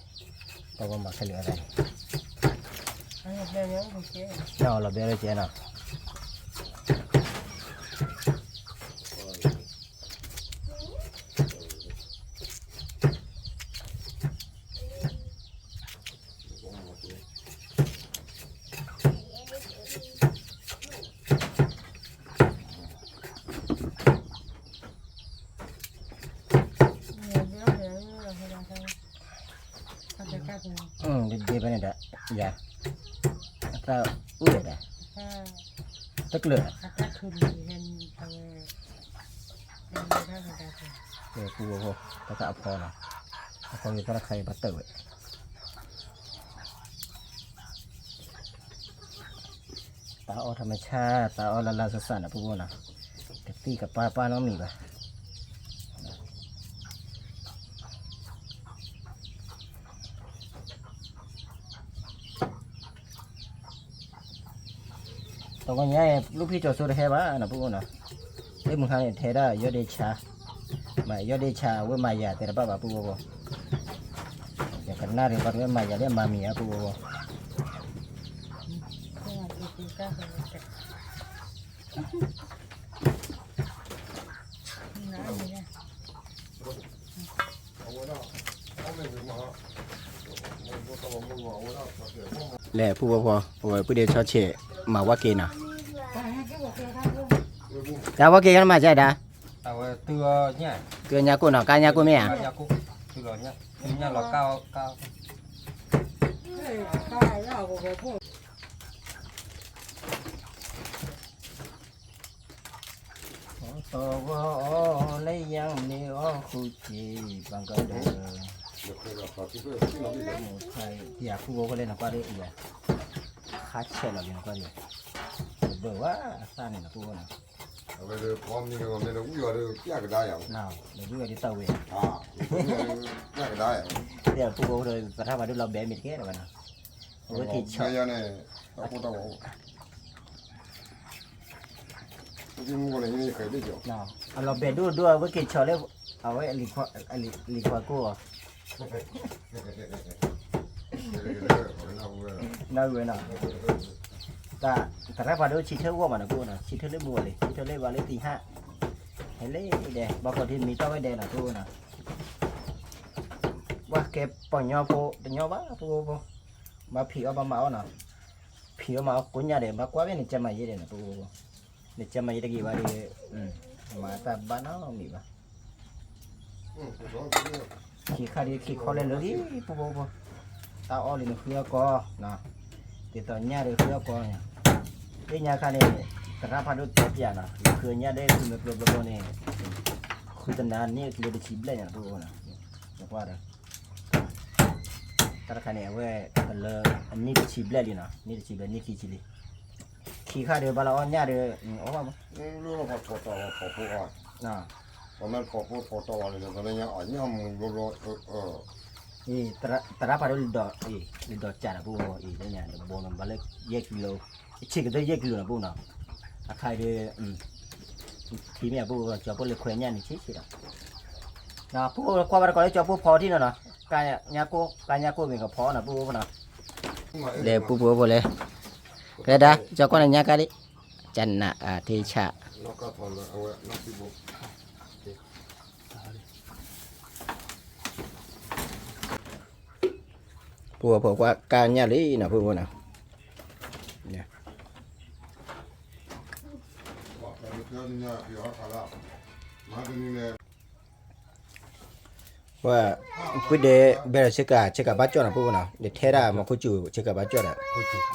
ပှၤမၤခဲလၢာ်အသးန့ၣ်, လီၤဘဲလၢကဲနီၤ. ဒ်ဒ်ဖဲန့ၣ်ဒီး, ယၤ, အတၢ်အုၣ်ဒီး, တကျၢၤ, ကဲပူဖိ, တၢ်တၢ်အဖီနီၤ, အဖီက့ၤတၢ်တခါအံၤဘၣ်တၢ်ဝဲ တၢ်အီၣ်ထီၣ်မ့ၢ်ဆၣ် တၢ်အီၣ်လၢလၢဆၢဆၢန့ၣ် ပုၢ်ဖိနီၤ, တသံၣ်ကပၢ်ပၢ်နီတမံၤဘၣ်. တဝီညါအံၤ လူၢ်ဖံၣ်ကၠီၤစိတဟဲဘၣ်နီၤ ပုၢ်ဖိနီၤ, လၢမုၢ်ဟါန့ၣ် ထဲဒၣ်ယီၢ်ဒ့ဆါ, မၤယီၢ်ဒ့ဆါ အဝဲမၤယၤတဲတဘၣ်ဘၣ် ပုၢ်ဖိဖိ, ယကနၣ်ဒီး ပှၤတဝဲမၤယၤလၢမၤမံၤအ ပုၢ်ဖိဖိ. လဲၤ ပုၢ်ဖိဖိ အဝဲပုၢ်ဒ့ဆီဆဲး မၤဝါက့ၤနီၤ, တၢ်ဝါက့ၤကနမၤကဒါ, တုၤညါကိၣ်နီၤ, ကါညါကိၣ်မ့ၢ်ဧါ. သဝီအီၤလၢယၤန့ၣ်အီၣ်ဃုက့ၤ ပှၤကဒီး, ပှၤပုၢ်ဖိဖိလဲၣ်နကွၢ်ဒီးအံၤ, ခါဆဲးလီၤလံနကွၢ်ဒီး, တဘၢၣ်ဝဲအသၣ်န့ၣ်နပုၢ်ဖိနီၤ, အဝဲဒီးဖီမံၤကမ့ၢ်ဒီးဝံၣ်အီၤဒီးပျၢ်ကဒါယၤ, ဝံၣ်အီၤဒီးတၢ်ဝဲ, ပျၢ်ကဒါယၤ, ပှၤပုၢ်ဖိဒီးသရၣ်ဖးဒိၣ်လီၤဘဲမ့ၢ်တကဲလၢၤဘၣ်နီၤ, အဝဲက့ၤဆီၣ် အလီၤဘဲၣ်ဒိၣ်ဒိၣ် အဝဲက့ၤဆီၣ်လၢ အဝဲလံၤခွါကိၢ်အီၤ, နဝဲနီၤ, သရၣ်ဖးဒိၣ်ဆံထၢၣ်ဂီၢ်မးနီၤ ပုၢ်ဖိနီၤ, ဆံထၢၣ်လၢမုၢ်ဂီၤလံ ဆံထၢၣ်လၢဘၣ်လၢသံဟၣ်, ဟဲလၢဒဲး ဘၣ်ကီးဒ်မံၤတီၢ်ဝဲဒဲးနီၤ ပုၢ်ဖိနီၤ, ဘၣ်ကဲပှၤညီဖိတညီဘၣ် ပုၢ်ဖိဖိ, ဘၣ်ဖံးအီၣ်ဘၣ်မၤအီၣ်နီၤ, ဖံးအီၣ်မၤအီၣ်ကိညၣ်ဒီး ဘၣ်ကွၢ်ဖဲနကဲမၤယဲဒဲးနီၤ ပုၢ်ဖိဖိ, နကဲမၤယဲတဂ့ၤဘၣ်ဒီး မၤတၢ်ဘၣ်နီတမံၤဘၣ်, ခံခါဒ်ခံခီလဲၤလၢာ်လံ ပုၢ်ဖိဖိ, တၢ်အီၣ်လံနဃုအီၣ်ကီး, ဒ်သိးညၣ်ဒီးဃုအီၣ်ကီး, သ့ၣ်ညါခါန့ၣ် သရၣ်ဖးဒိၣ်တဲပၠးနီၤ နဃုညၣ်ဒီးဃုမ့ၢ်ကျိဘျီဘျီန့ၣ်, ဃုတနၤန့ၢ်ကျိတဆံဘျဲၣ်ညါ ပုၢ်ဖိနီၤ, နကွၢ်ဒီး တၢ်တခါန့ၣ် အဝဲ လၢအနံၣ်တဆံဘျဲၣ်လံနီၤ နံၣ်တဆံဘျဲၣ် နံၣ်ခံဆံလံ, ခံခါဒီး ဘၣ်လၢအီၣ်ညၣ်ဒီး အီၣ်ဘၣ်မး, လၢဖီၣ်တီၢ်ဖီၣ်ဖိအီၤ, ပမ့ၢ်ဖီၣ်ဖိဖီၣ်တီၢ်အီၤန့ၣ် ပမ့ၢ်ညါအီၣ်ညၣ်မူၤဘျီဘျီ, သရၣ်ဖးဒိၣ်လံဒီး လံဒီးကၢ်ဒီး ပုၢ်ဖိအံၤ လၢညါတဘိန့ၣ် ဘၣ်လၢယဲၢ်ကံလိ, အဆံးကတၢၢ်ယဲၢ်ကံလိနီၤ ပုၢ်နီၤ, အခါဒီး ထံမ့ၢ်အပုၢ် ကၠီၤဖိလၢခွဲးညၣ်န့ၣ်ဆံးဆံးဒီး ပုၢ်ကွၢ်ဘၣ်တကိးလၢကၠီၤဖိဖီထံနီၤနီၤ, ကါညါကိၣ် ကါညါကိၣ်မ့ၢ်ကဖီနီၤ ပုၢ်ဖိနီၤ, လဲၤ ပုၢ်ဖိဖိလဲၤ, ကဲဒၣ် ကၠီၤကွၢ်န့ၣ်ညါကါဒံး, ကနၣ်အထံဆၣ် ပုၢ်ဖိကွၢ်ကါညၣ်လံနီၤ ပုၢ်ဖိနီၤ, ဝဲ ပုၢ်ဒ့ဘဲလီၤဆ့ကၤ ဆ့ကၤဘၣ်ကၠီၣ်နီၤ ပုၢ်ဖိနီၤ, ဒီးထဲဒၣ်မီၤခိၣ်စူၤ ဆ့ကၤဘၣ်ကၠီၣ်ဒီး,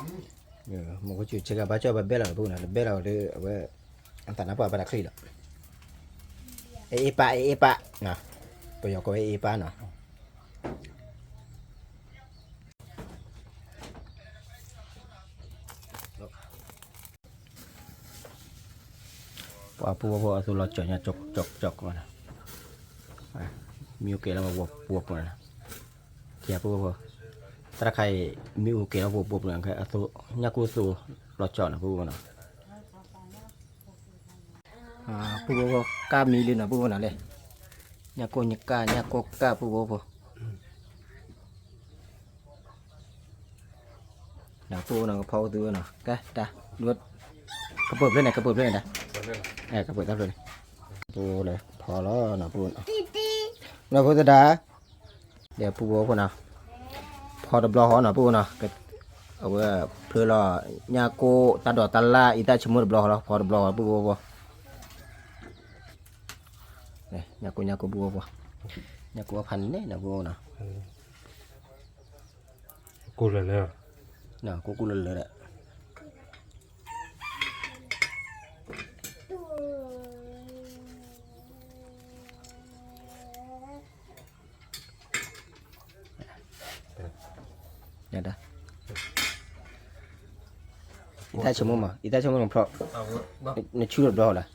မီၤခိၣ်စူၤ ဆ့ကၤဘၣ်ကၠီၣ် ပဘဲလီၤဒီး ပုၢ်နီၤ တဘဲလီၤဒီး အဝဲ အသးနါပှၢ်ဘၣ်တၢ်ချံလီၤ, အအ့ပၢ် အအ့ပၢ်နီၤ, ပယီၤကိးဝဲအအ့ပၢ်နီၤ ပှၤပုၢ်ဖိအသိးလီၤကၠီၣ်ညါ ကၠီၣ်ကၠီၣ်ကၠီၣ်, မ့ၢ်အိၣ်ကဲလၢဝဲပှဲၤပှဲၤနီၤ, ကဲပုၢ်ဖိ, တၢ်တခါအံၤ မ့ၢ်အိၣ်ကဲလၢပှဲၤပှဲၤနီၤ အသိး ညၣ်ကိၣ်သိးလီၤကၠီၣ်နီၤ ပုၢ်ဖိနီၤ, ပုၢ်ဖိ ကၢ်မံလံနီၤ ပုၢ်ဖိနီၤလဲၣ်, ညၣ်ကိၣ်ညၣ်ကၢ် ညၣ်ကိၣ်ကၢ် ပုၢ်ဖိဖိ ဒီးပုၢ်ဖိနီၤ ကဖီအိၣ်သုနီၤ ကဲတၢ်, ကပၢၢ်ဖျၢၣ်န့ၣ် ကပၢၢ်ဖျၢၣ်န့ၣ်တၢ်, ကပၢၢ်တၢ်ဖျၢၣ်န့ၣ်, ပုၢ်ဖိလဲၤဖီလီၤနီၤ ပုၢ်ဖိ, နီၤဖိသဒါ, ဒီးပုၢ်ဖိဖိနီၤ, ဖီတဘျီဃီနီၤ ပုၢ်ဖိနီၤ, အဝဲဖျၢၣ်လီၤ ညၣ်ကိၣ်တၢ်ဒိးတၢ်လၢ် အံသၣ်ဆိကမိၣ်တဘျီဃီလီၤ ဖီတဘျီဃီ ပုၢ်ဖိဖိ ညၣ်ကိၣ် ညၣ်ကိၣ် ပုၢ်ဖိဖိ, ညၣ်ကိၣ်အဖးန့ၣ်နီၤ ပုၢ်ဖိနီၤ, ကိၣ်လၢလၢ, ကိၣ်ကိၣ်လၢလၢဒီး အံသၣ်ဆိကမိၣ်မး အံသၣ်ဆိကမိၣ်နဖျီ, နဆူၣ်တဘျီလီၤ,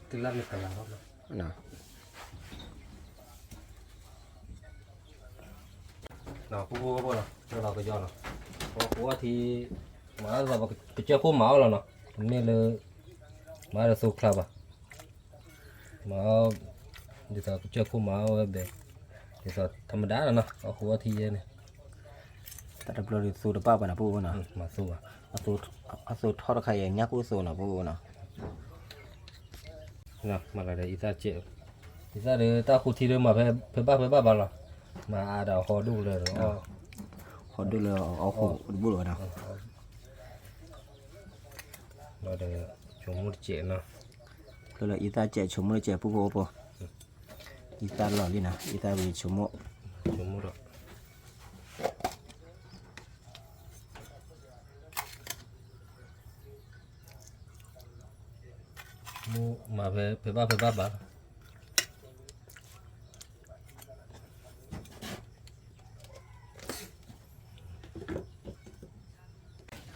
ပကကၠီဖိမၤအီၣ်လီၤနီၤ, မ့ၢ်လၢ မၤဒီးသိချါဘၣ်, မၤအီၣ် ဒ်သိးကစၢၢ်ခိၣ်မၤအီၣ်ဝဲဘဲ, ဒ်သိး ธรรมดา နီၤ, အီၣ်ဃိအီထံယဲန့ၣ်, တၢ်တဘျီဒ်သိးတဘၣ်ဘၣ်နီၤ ပူဖိနီၤ, မၤသိဘၣ်, အသိထီၣ်တခါအံၤညၣ်ကိၣ်သိနီၤ ပူဖိနီၤ, မၤလီၤဒီးအံသၣ်စဲး, အံသၣ်ဒီးတၢ်ဃိထံဒီးမၤဖဲဘၣ်ဖဲဘၣ်ဘၣ်လီၤ, မၤအါဒီးဟီဒိၣ်လၢ, ဟီဒိၣ်လၢအီၣ်ဃိတဘိလီၤနီၤ, ဒီး ဆိမိၣ်တစဲးနီၤ, လၢလၢအံသၣ်စဲး ဆိမိၣ်တစဲး ပူဖိဖိ အံသၣ်လီၤလံနီၤ, အံသၣ်ဝံၤဆိမိၣ်, ဆိမိၣ်ဒီး မၤဖဲဘၣ်ဖဲဘၣ်ဘၣ်,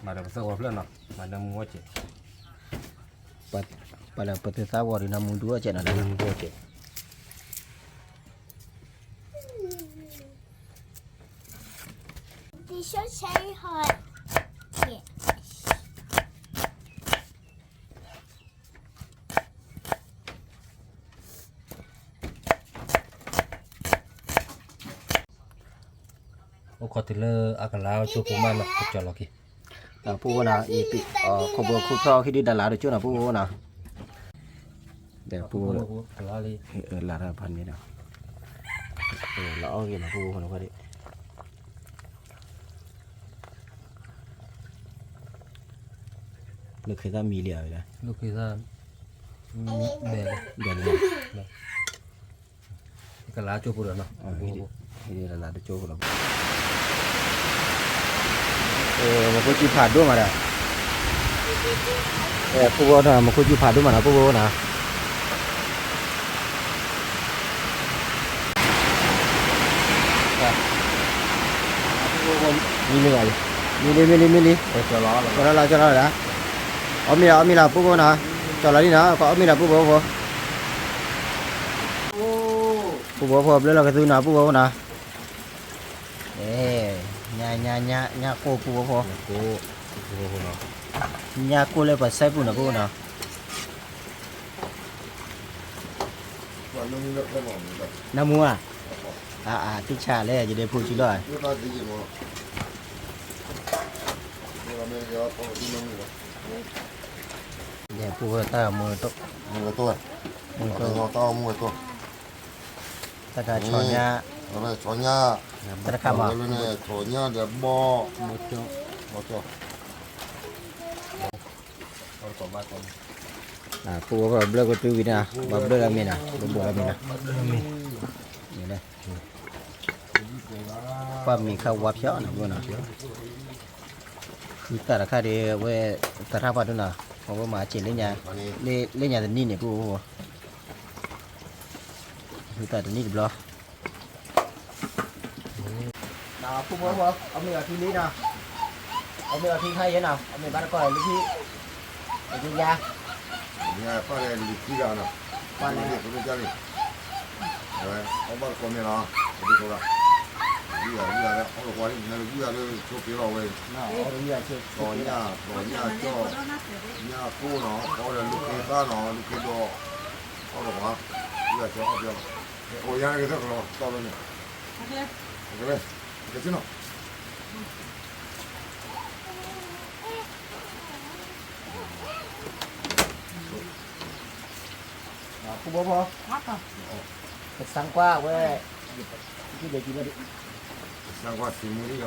မၤဒီးပသၢဂီၤဖျၢၣ်နီၤ, မၤနၢမူအီၣ်စဲး, ပှၤလၢပသုးသၣ်ဂီၤဒီးနၢမူဒုအီၣ်စဲးနီၤ, နၢမူဒုအီၣ်စဲး, အိၣ်ခိးတုၤလၢအကလၤကၠိဖိမးနီၤ, ကကၠီလီၤက့ၤ, ပူဖိနီၤ, ခိၣ်ဘိခိၣ်ဖျီၣ်ဟံၣ်ဒုးဒၣ်လၤတကၠိနီၤ ပူဖိနီၤ, ဒီးပူဖိ, လၤတၢ်ဖးန့ၣ်ဒီး, လီၤအီၣ်ဂ့ၤနီၤ ပူဖိနီၤ, လၢခ့သၣ်မံလံဧါ, လၢခ့သၣ်, ဘဲလံ, ကလၤကၠိဖိဒီးနီၤ, လၤတကၠိဖိဒီး, မူခိၣ်စူၤဖးဒိၣ်မးဒီး, ပူဖိနီၤ, မူခိၣ်စူၤဖးဒိၣ်မးနီၤ ပူဖိနီၤ. မံလံ, မံလံ, မံလံ, မံလံ, ကၠီလီၤ, ကၠီလီၤ, ကၠီလီၤဒီး, အီၣ်မ့ၤလီၤ, အီၣ်မ့ၤလီၤ ပူဖိနီၤ, ကၠီလီၤလံနီၤ, ကအီၣ်မ့ၤလီၤ ပူဖိဖိ, ပူဖိဖိ ဘျၢလီၤကသူနီၤ ပူဖိဖိနီၤ, ညၣ်ကိၢ် ပူဖိဖိ, ညၣ်ကိၢ်လၢပှၤဆဲးပူၤနီၤ ပူဖိနီၤ. နၢမူဧါ, အါအါ သ့ၣ်ဆါလဲၣ် ယဒဲဖိဆူလီၤ, ယဲပူဖိတၢ်မူ, မူကတိၢ်, မူကတိၢ်, တၢ်ခါဆီညၣ်, ဆီညၣ်, တၢ်ခါမး, ဆီညၣ်ဒီးဘီၣ်, ဘီၣ်ကၠီ ပူဖိဘျၢကတုၤဝံၤနီၤ, ဘၣ်ဘျၢလၢမ့ၢ်နီၤ, ဘၣ်ဘျၢလၢမ့ၢ်နီၤ, ကွၢ်မံၤခါဝါဖျီနီၤ ပူဖိနီၤ, မံၤတၢ်တခါဒီး အဝဲ သရၣ်ပှၢ်ဒိၣ်နီၤ, အဝဲမၤစဲးလၢညါ, လၢညါတနံၣ်န့ၣ် ပူဖိ, မံၤတၢ်တနံၣ်တဘျီ ဖိဖိ, အီၣ်မ့ၤအီထံလံနီၤ, အီၣ်မ့ၤအီထံခါယဲနီၤ, အီၣ်မ့ၤဘၣ်တကီၢ်လၢခံ, လၢခံယါ, ပၢ်လဲၤလံခံဂၤနီၤ, ပၢ်လဲၤလံခံဂၤ, အီၣ်ဘၣ်တကီၢ်မ့ၤလီၤ, ဝံၤဂၤ, ဝံၤဂၤလၢအီၣ်တကွၢ်လံ, နဝံၤဂၤလၢဆိးက့ၤလီၤဝဲ, တီၤညၣ်, တီၤညၣ်ကၠီၣ်, ညၣ်ကိၢ်နီၤ, အီၣ်ဒီးလူၤက့ၤသၣ်နီၤ, လူၤက့ၤဒီး, အီၣ်တကွၢ်, ဝံၤဂၤကၠီအီၣ်ပျီလီၤ, အီၣ်ယါက့ၤသၢကလီၤ, တီၢ်လီၤန့ၣ် ကဲနီၤ, ဖိဖိဖိ, ကစၢ်ကွၢ်ဝဲ, ကစၢ်ကွၢ်စံမူလံလီၤ,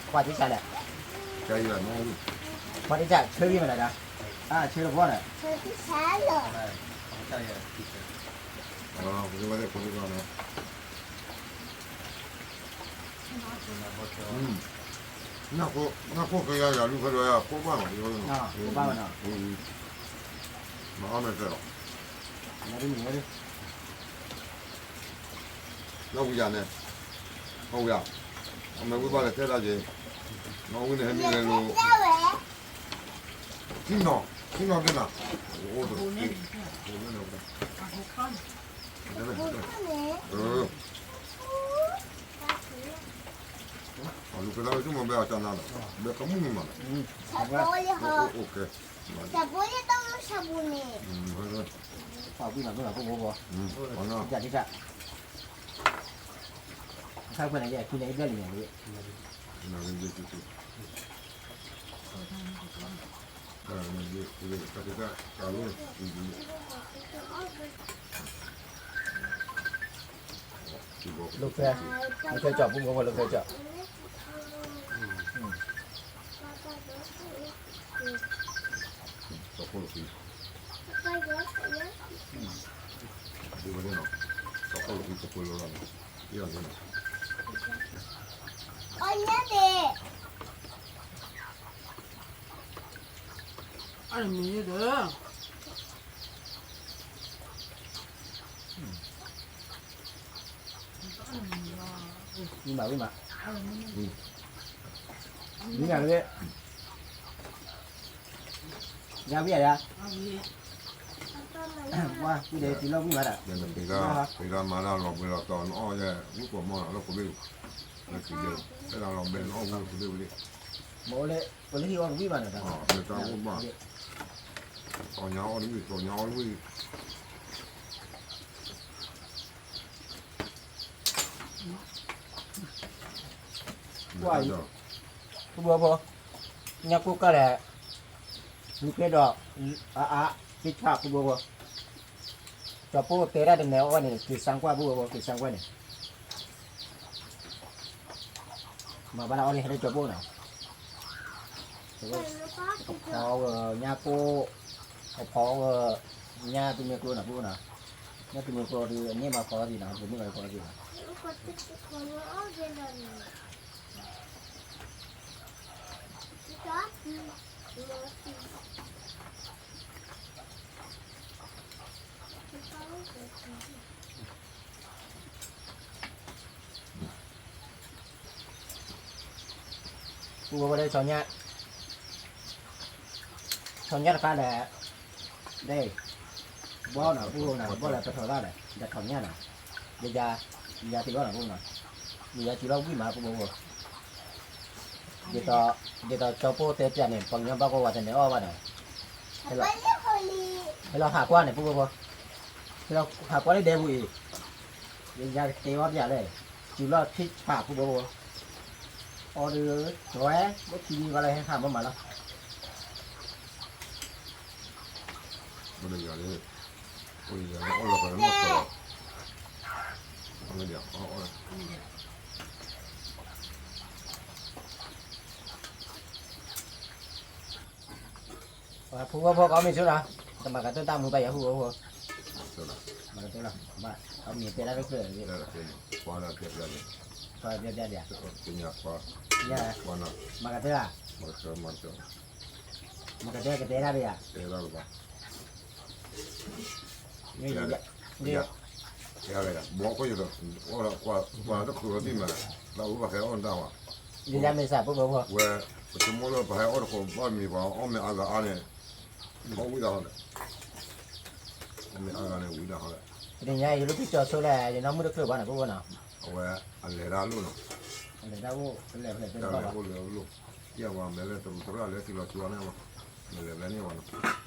ကွၢ်တ့ၢ်စးလဲၣ်, ကွၢ်တ့ၢ်စး ဆၢဂံၢ်မနုၤဒီး, ဆၢတဘီန့ၣ် ညၣ်ကိၢ်ကယၤယၤ လူၤဖဲဒီးယၤ ကိၢ်ဘၣ်နီၤ, ကိၢ်ဘၣ်နီၤ, မၤအီၣ်မဲာ်တဲလီၤ, နီၢ်ဝံယၤန့ၣ်, နီၢ်ဝံယၤ, အမဲာ်ဝံဘၣ်လဲၤတဲဒၣ်က့ၤ, နီၢ်ဝံန့ၣ်ဟဲမံလဲၤလိၤ, ထံနီၤ, ထံနီၤက့ၤနၤ, အိၣ်တ, အလူၤကဒါဝဲဆိကမိၣ်ဘဲအီၤကနၤဒီး, ဘဲကမုၣ်မး, အိၣ်ကဲ, တဘိလၢတၢ်အိၣ်ဆၣ်ပူၤန့ၣ်, ပှၤဝံၣ်မးမ့ၢ်မးဖိဖိဖိ, တၢ်ဒ်တၢ်, အခါဖဲန့ၣ်ယဲ ခံန့ၣ်ယဘျဲၣ်လံန့ၣ်, လၢခဲ, လၢခဲကၠီၣ်ဖိဖိဖိ လၢခဲကၠီၣ် အမံၤဒီး ဝံၣ်မး ဝံၣ်မး, ဝံၣ်မး, ယၤဝံၣ်ယၤ, ဝံၣ်ဒီးတုၤလီၤဝံၣ်မးဒီး, ပှၤမၤတၢ်လီၤဘှံးလီၤတီၤ နအီၣ်ယဲ ဝံၣ်ကိးမီၢ်လီၤ လၢကဘ့ၣ်, လၢကဘ့ၣ်, အဲၣ်ဒၣ်လီၤဘှံးနအီၣ်ဝံၣ်လၢကဘ့ၣ်ဝံၣ်, မ့ၢ်အိၣ်လၢဟံၣ်အီၣ်ကဝံၣ်ဘၣ်ဒီး, မ့ၢ်တၢ်အိၣ်ဘၣ်, တီၤညါအီၣ်တဝံၣ် တီၤညါအီၣ်တဝံၣ် ကွၢ်အံၤ, ဖိဖိဖိ, ညါကိၢ်ကၢ်လဲၣ်, လူၤကဲဒီး, အါအါ, က့ၤဆၣ်ဖိဖိဖိ, ကၠီၤပိၢ်တဲဒၣ်တနဲအီၣ်န့ၣ် က့ၤစၢကွၢ်ဖိဖိဖိ က့ၤစၢကွၢ်န့ၣ်, မၤဘၣ်လၢအီၣ်လၢဟဲလၢကၠီၤပိၢ်နီၤ, အဖီဝဲညါကိၢ်, အဖီဝဲ, ညါတမ့ၢ်ကျိနီၤ ဖိဖိနီၤ, ညါတမ့ၢ်ကျိဒီး အန့ၢ်မၤဖီသံနီၤ ပန့ၢ်မၤဖီသံနီၤ ဖိဖိဖိလၢဆီညါ, ဆီညါတခါဒီး, ဒ်, ဘီနီၤ ဖိဖိနီၤ ဘီလၢပထီၣ်သၣ်ဒီး ဒီးဆီညါနီၤ, ယယၤ, ယယၤတ့ၢ်အီၣ်နီၤ ဖိနီၤ, ယယၤတုၤလီၤဝံၣ်မး ဖိဖိဖိ, ဒ်သိး, ဒ်သိးကၠီၤပိၢ်တဲပျးန့ၣ် ပှၤကညီဘၣ်ကီဝဲတနဲအီၣ်ဘၣ်ဒီး, ဟဲလီၤဟးကွၢ်န့ၣ် ဖိဖိဖိ, ဟဲလီၤဟးကွၢ်လၢဒဲပူၤအံၤ, ယယၤကတဲအီၣ်ပျးလဲၣ်, တုၤလီၤဖံးဆး ဖိဖိဖိ, အီၣ်ဒီး, တဝဲ, ဘၣ်ခံမံၤဘၣ်လၢဟဲဟးမးမးလီၤ မ့ၢ်ယၤလၢ, အိၣ်ယၤလၢအီၣ်လီၤပှၤလၢနီၢ်ကီၢ်လီၤ, အီၣ်လၢဒ်အီၣ်အီၣ်, ဖိဖိဖိ ကီမ့ၢ်ဆိနီၤ, တမၤကတၢၢ်တၢ်မူဘၣ်ယၤ ဖိဖိဖိ, မၤကတၢၢ်လီၤ, ဘၣ်, အမ့ၢ်တဲဒၣ်တဖျၢၣ်, ပှၤ, မၤကတၢၢ်ဧါ, မၤကတၢၢ်ကတဲဒၣ်ဒီးယၤ, တဲဒၣ်လၢၤဘၣ် ဘီခိၣ်ယဲဒီး, ကွၢ်တချုးလီၤတံၢ်မး, တၢ်အူဘၣ်ဟဲအီၣ်တၢ်ဝဲ, လံာ်ယါမ့ၢ်စး ဖိဖိဖိ, ဝဲ, ပဆိကမိၣ်လၢပဟဲအီၣ်တခိးဘၣ်မံၤပှၤအီၣ်မ့ၢ်အါဂၤအါန့ၣ်, အီၣ်ဝံၣ်ဒၣ်ဟီလဲၣ်, အီၣ်မ့ၢ်အါဂၤန့ၣ်ဝံၣ်ဒၣ်ဟီလဲၣ်, တနံၤညါအံၤ ယလိၣ်က့ၤကၠီဆိလၢ ယနီၢ်မုၣ်တချုးဘၣ်န့ၣ် ဖိဖိနီၤ, အဝဲ, အလဲၤတၢ်လိၣ်နီၤ, အလဲၤတၢ်အိၣ်, အလဲၤဖဲလဲၣ်, တၢ်လဲၤအိၣ်လၢအလိၣ်, ယဝဲမဲာ်လၢတရူးတရၣ်လၢထံလီၤဆူအီၤန့ၣ်, မ့ၢ်လဲၤဖဲန့ၣ်ဝဲနီၤ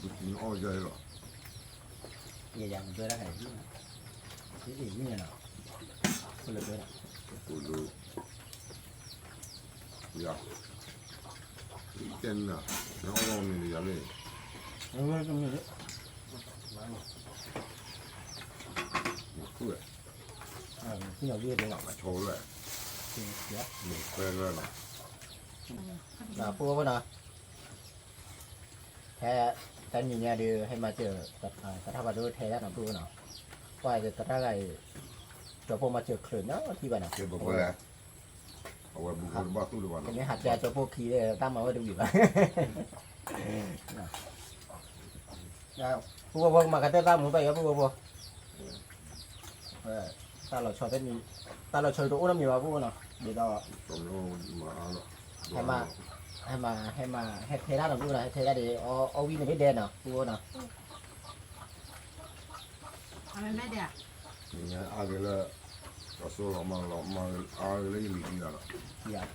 အီၣ်ယဲလီၤ, ယယၤမ့ၢ်ဒၢတၢ်ခါအံၤ, အံၤန့ၣ်လီၤ, ဖိလၢဒၢတၢ်, ဖိလၢ, ယၤ, တဲနၤ, နအီၣ်လီၤမ့ၢ်လၢယၤလၢ, မ့ၢ်ခိၣ်, မ့ၢ်ဆိလၢ, မ့ၢ်ခွဲလၢလီၤ, ဖိဖိနီၤ ဖဲ, တနံၤညါဒီး ဟဲမၤစၢၤ, ကထါဖးဒိၣ်ထဲဒၣ်နီၤ ဖိဖိနီၤ, ကွၢ်ကထါဂၤအံၤ, ကၠီၤဖိမၤစၢၤချုးနီၤထံဘၣ်နီၤ, အဝဲဘူၣ်ဖိတဘၣ်သူၣ်တဘၣ်နီၤ, ကမ့ၢ်ဟးပျးကၠီၤဖိခံဒီး တၢ်မၤဝဲတဝံၤဘၣ် ဖိဖိဖိ မၤကတၢၢ်တၢ်မူဘၣ်ယၤ ဖိဖိဖိ, တၢ်လီၤဆီ, တၢ်လီၤဆီတအိၣ်နီတမံၤဘၣ် ဖိဖိနီၤ, ဒ်သိး, ဟဲမၤ, ဟဲမၤ, ဟဲထဲဒၣ်နီၤ ဖိဖိနီၤ, ဟဲထဲဒၣ်ဒီး အီၣ်ဝံၣ်န့ၣ်မ့ၢ်ဒဲးနီၤ ဖိဖိနီၤ, အါဂ့ၤလၢ, ကစီလီၤမၤလီၤမၤအါဂ့ၤလၢယလံၤခံဂၤလီၤ,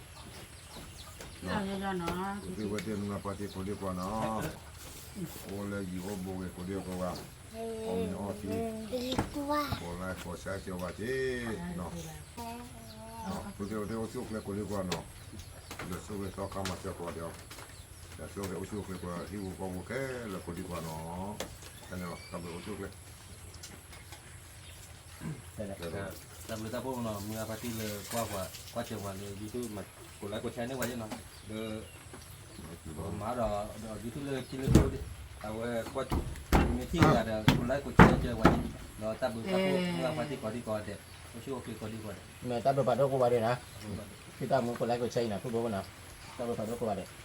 နီၤ, သုဝဲသ့ၣ်မုၢ်ဂၤပှၤသ့ၣ်ကိးဒံကွၢ်နီၤ, အိၣ်လၢယံၤအိၣ်ဘူးဂ့ၤကိးဒံကိးဂၤ, အီၣ်မ့ၤအီထံ, ကိးlikeကိးshare ကၢၤဝဲသ့ၣ်နီၤ, သုဝဲသ့ၣ်အိၣ်ဆူၣ်အိၣ်ချ့ကိးဒံကွၢ်နီၤ, ဒီးဆိၣ်ဂ့ၤသီခါမၤစၢၤကိးဂၤဒဲး, ဒီးဆိၣ်ဂ့ၤအိၣ်ဆူၣ်အိၣ်ချ့ကိးဟံၣ်ပူၤဃီပူၤခဲလၢာ်ကိးဒံကွၢ်နီၤ, တၢ်ဘျုးအိၣ်ဆူၣ်အိၣ်ချ့ တၢ်ဘျုးတၢ်ဖှိၣ်နီၤ, မုၢ်ဂၤဖါတံၢ်လၢကွၢ်ပှၤ ကွၢ်စၢၤပှၤလၢ YouTube မၤကိးlikeကိးshare န့ၢ်ပှၤယဲနီၤ, ဒီး မၤဒီး ဒီး YouTube လၢခံလၢဖိ အဝဲကွၢ် မ့ၢ်ထံၣ်ဂၤဒီး ကိးlikeကိးshare ကၢၤပှၤန့ၣ်, ဒီးတၢ်ဘျုးတၢ်ဖှိၣ် မုၢ်ဂၤဖါတံၢ်ကိးဒံကိးဂၤဒဲး, အိၣ်ဆူၣ်အိၣ်ချ့ကိးဒံကိးဂၤဒဲး, မ့ၢ်တၢ်ဘျုးဖးဒိၣ်ကိးဂၤဒဲးနီၤ, ဖံတၢ်မူကိးlikeကိးshare အံၤနီၤ ဖုဘိနီၤ, တၢ်ဘျုးဖးဒိၣ်ကိးဂၤဒဲး